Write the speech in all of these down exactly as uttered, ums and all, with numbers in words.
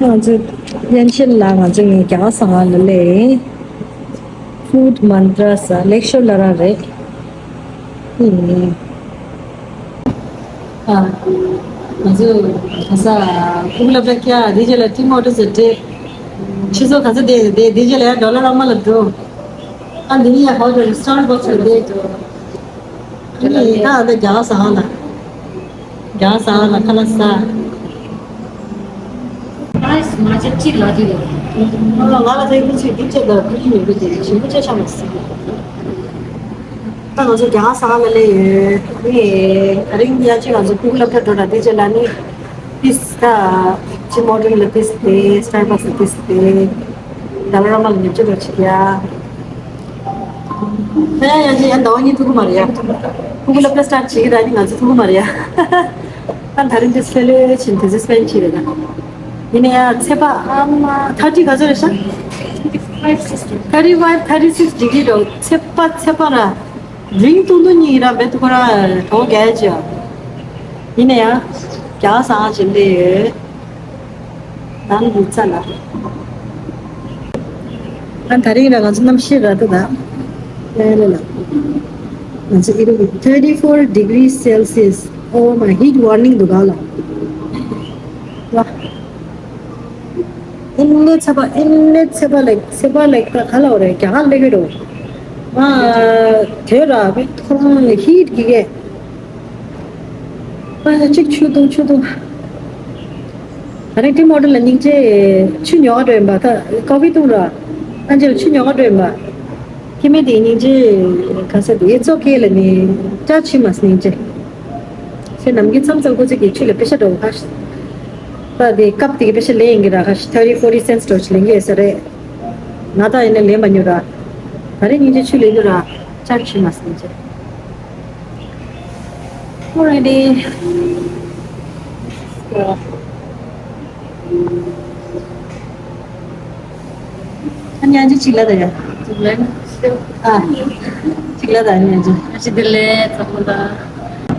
ང་ཚོ་ཡན་ཆད་ལ་ང་ཚོ་ངའི་རྒྱ་གར་ཟ་ཁང་ལ་སླེབས། Food Mantra ཟེར་ལེགས་ཤོར་ལ་ར་རེད། ཨེ། ཨ། ང་ཚོ་ག་ས་ཕུག་ལ་པ་ཀྱ་དེ་རྗེས་ལ་ཊི་མོ་ཊི་ཟེར་ཏེ། ཆུ་ཚོད་ག་ཚོད་དེ་དེ་དེ་རྗེས་ལ་ཡ་ཌོ་ལར་ཨ་མ་ལ་འགྲོ། ཨ་འདི་ནི་ཡ་ཧོ་ཊེལ་སི་ཊར་བྷག་སི་རེད་དེ། ཨ་ནི་ད་ཨ་ད་རྒྱ་གར་ཟ་ཁང་ལ། རྒྱ་གར་ཟ་ཁང་ལ་ཁ་ལག་ཟ། ཨ་ང་ལ་ད་ཡིན་ཚུལ་འདི་བྱས་ད་ཁུ་ཆུ་མི་འདུག་ཅེས་ཞིམ་པོ་ཅེས་ཆགས་མ་སྲིད། ད་ང་ཚོ་རྒྱ་གར་ཟ་ཁང་ལ་སླེབས་ཡོད། ཨེ་ད་རིང་ཡ་གཅིག་ང་ཚོ་ཕུག་ལ་ཕེབས་འགྲོ་ན་དེ་རྗེས་ལ་ནི། ཏིས་ད། ཅི་མོ་ཊི་ལ་ཏིས་ཏེ་སི་ཊར་བྷག་སི་ཏིས་ཏེ། ཌོ་ལར་ཨ་མ་ལ་ཉེར་བཅུ་རེ་ཆིག་ཡ། ད་ཡ་ཡ་ཅི་ཡ་ཟླ་བ་གཉིས་ཐུག་གི་མ་རེད་ཡ། ཕུག་ལ་པེ་སི་ཊར་བྱེད་ཀྱི་ར་ནི་ང་ཚོ་ཐུག་གི་མ་རེད་ཡ། ད་ད་རིང་དེ་སི་ཕེ་ལེ་ཕྱིན་དེ་ཚོ་སི་པེན་བྱེད་རེད་ད། ཡིན་ན་ཡ་ཚེས་པ་ཨ་མ་ཐར་ཊི་ག་ཚོད་རེད་ཤག་ཐར་ཊི་ཕའིབ་ཐར་ཊི་སིག་ཌི་གི་རེད། ཚེས་པ་ཚེས་པ་ར། རིང་ཐུང་ཐུང་གཉིས་ར་བེད་ཁོ་ར་གྲོགས་རྒྱལ་ཅི་ཡ། ཡིན་ན་ཡང་རྒྱ་གར་ཟ་ཁང་ཅིག་སླེབས་ཡོད། ནང་གི་རྩ་ལ། ཨ་ད་རིང་ར་ང་ཚོ་གནམ་གཤིས་ར་ད་ད། ལེ་ལེ་ལ། ང་ཚོ་ཨི་རུ་thirty four degrees Celsius. Oh my, heat warning འདུག་ག་ལ། ཝ། ཨིན་ནེ་ཚ་པ་ཨིན་ནེ་ཚ་པ་ལེགས་ཚ་པ་ལེགས་ད་ག་ལ་བ་རེད་རྒྱ་གར་ལེགས་རེད་རོ། ཨ་དེ་ར་བི་ཁོ་རང་ཧིད་གི་གེ། ཨ་གཅིག་ཆུ་འཐུང་ཆུ་འཐུང་། ད་རིང་ཊི་མོ་ཊི་ལ་སྙིང་རྗེ་ཆུ་ཉོ་ག་འགྲོ་ཡིན་པ་ད་ཀོ་ཕི་འཐུང་ར། ཨ་ཅེ་ཆུ་ཉོ་ག་འགྲོ་ཡིན་པ། ཁྱི་མེད་དེ་སྙིང་རྗེ་ག་ས་དེ་ཨེ་ཙོ་ཀེ་ལ་ནི་ཅ་ཆི་མ་སྙིང་རྗེ། ཁྱེད་ནམ་གྱི་མཚམས་མཚམས་ཁོ་ཚོ་གི་ཆུ་ལ་པེ་ཤ་འགྲོ་ག་ད་དེ་སྐབས་དེ་གི་པེ་ཤ་ལེན་ཡིན་གི་ར་ཁ་ཤི་thirty forty cents འགྲོ་ཆི་ལེན་གི་ཡོད་ས་རེད། ང་ད་ཡིན་ན་ལེན་མ་ཉོ་ར། ད་རེས་སྙིང་རྗེ་ཆུ་ལེན་གི་ར་ཅ་ཆི་མ་སྙིང་རྗེ། Alrighty. ཨ་ཉན་ཅི་ཅིག་ལ་ད་ཡ། ཅིག་ལ་ན། ཨ། ཅིག་ལ་ད་ཉན་ཅི། ཨ་ཅི་དེ་ལས་ཚང་མ་ད།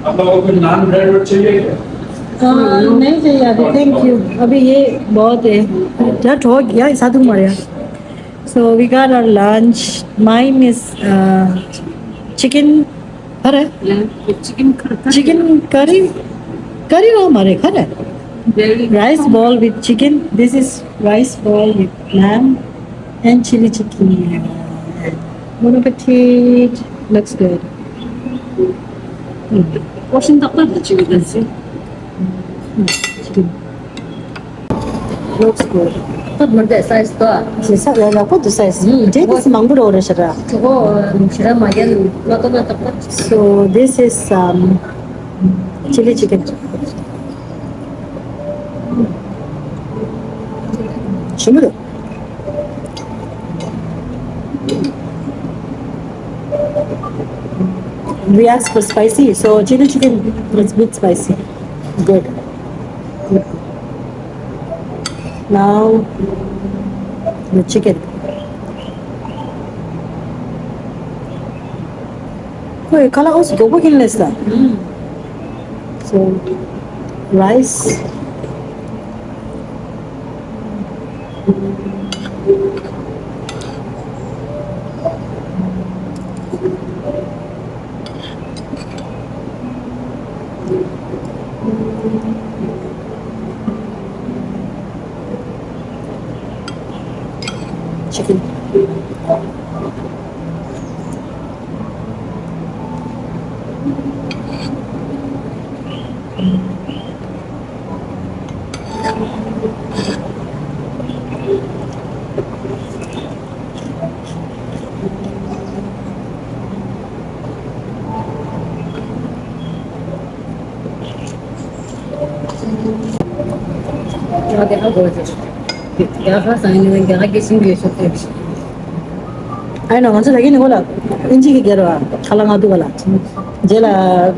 आपको कोई नान ब्रेड और चाहिए क्या? हाँ, नहीं चाहिए अभी, थैंक यू। अभी ये बहुत है। क्या ठोक गया ऐसा तुम मर गया। So we got our lunch. Mine is uh, chicken. अरे? Chicken curry. Chicken curry. करी ना हमारे घर है। Rice ball with chicken. This is rice ball with lamb and chili chicken. Bon appetit. Looks good. Mm. Portion tak tak chicken. Mm, chicken. Looks good. Put more that size to. Si sa ya ya put the size. Mm. Date is mangbu ro re shara. Go shira mayan mato na tak. So this is um chili chicken. Shimuru. We asked for spicy, so chili chicken is a bit spicy. Good. Good. Now, the chicken. Wait, color also go back in less than. So, rice. Chicken. ཨ་ནི་ང་ཚོ་ད་གིན་ནི་གོ་ལ་ཨིན་ཇི་གི་རྒྱལ་བ་ཁ་ལ་ང་དུ་ག་ལ་རྗེས་ལ་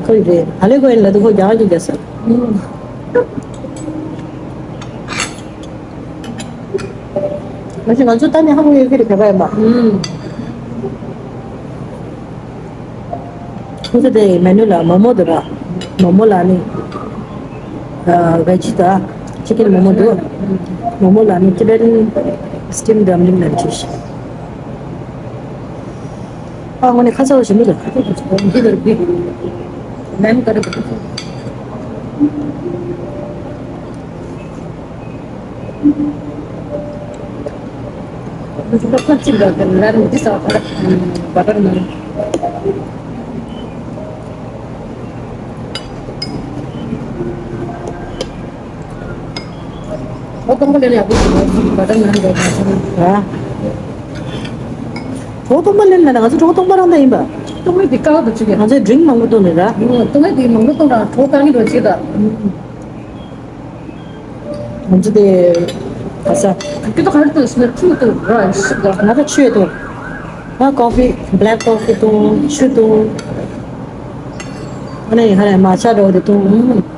ཁོ་ཡི་རེད་ཧ་ལས་གོ་ཡིན་ལ་དུ་ཁོ་རྒྱ་གར་གྱི་རྒྱལ་ས། ང་ཚོ་ང་ཚོ་ད་ནི་ཧ་གོ་ཡོད་ཀྱི་རེད་བོད་པ་ཡིན་པ། ཁོ་ཚོ་དེ་མེ་ནུ་ལ་མོ་མོ་དེ་ར། མོ་མོ་ལ་ནི་ཨ་བེ་ཇི་ད། Chicken momo འདུག་མོ་མོ་ལ་ནི་Tibetan steam dumpling ལ་ཅིག་ཨ་ངོ་ནི་ཁ་ཚ་བ་ཞིག་མི་འདུག་ཨ། གྲོགས་སྟོང་པ་ལེན་ལ་ང་ཚོ་གྲོགས་སྟོང་པ་རང་ད་ཡིན་པ། སྟོང་པའི་འདི་ཀ་བ་དུ་ཅིག་ང་ཚོས་drink མང་པོ་བཏུང་ནས་ར། སྟོང་པའི་འདི་མང་པོ་བཏུང་ར་གྲོགས་བཏང་གི་འགྲོ་ཅིག་ད། ང་ཚོ་དེ་ག་ས། ཀི་ཏོ་ག་རེ་བཏུང་ཟེར་ན་ཆུ་བཏུང་ར་ཤི་ད། ང་ཚོ་ཆུ་བཏུང་། ང་coffee, black coffee བཏུང་ཆུ་བཏུང་། ཨ་ནི་ཧ་ལས་matcha འདྲ་བོ་དེ་བཏུང་།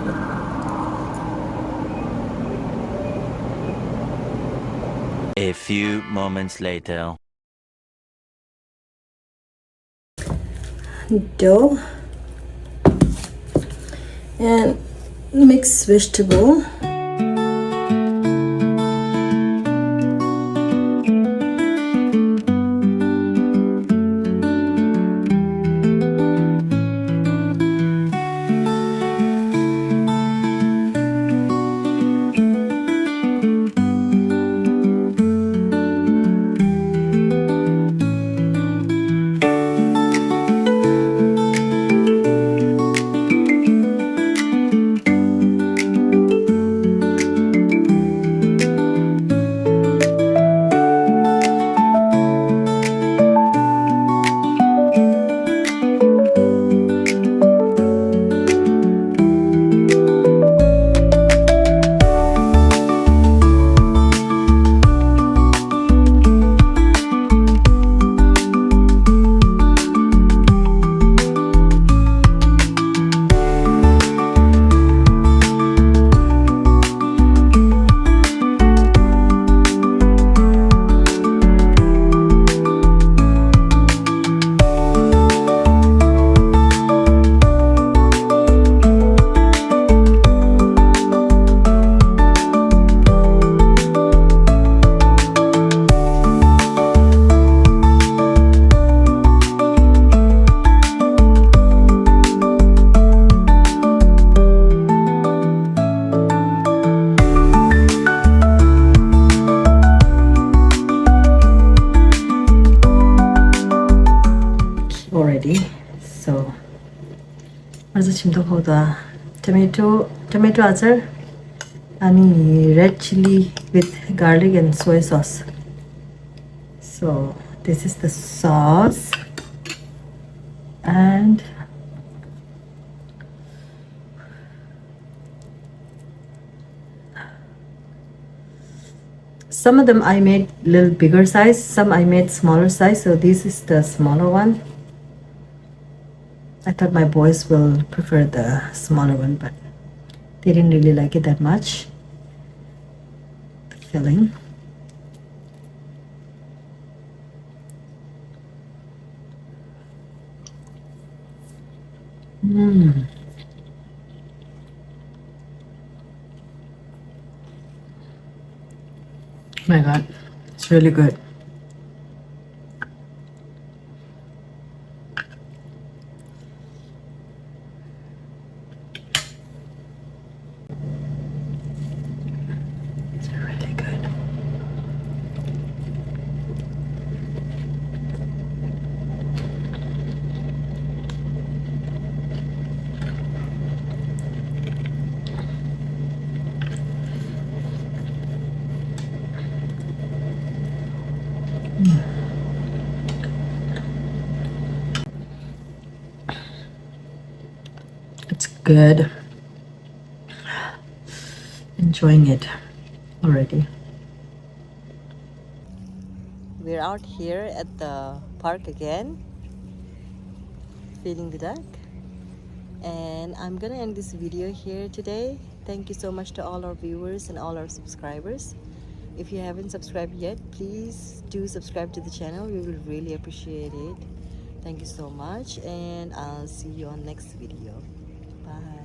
A few moments later. Dough and mix vegetable. Already. So, ང་ཚོ་ཆིམ་ཐོ་ཕོག་དང་། tomato, tomato ཨ་ཙར། ཨ་ནི་red chili with garlic and soy sauce. So, this is the sauce. And some of them I made little bigger size, some I made smaller size, so this is the smaller one. I thought my boys will prefer the smaller one, but they didn't really like it that much. The filling. Mm. My God, it's really good. It's really good. It's good. Enjoying it already. We're out here at the park again, feeding the duck. And I'm gonna end this video here today. Thank you so much to all our viewers and all our subscribers. If you haven't subscribed yet, please do subscribe to the channel. We will really appreciate it. Thank you so much, and I'll see you on next video. Bye.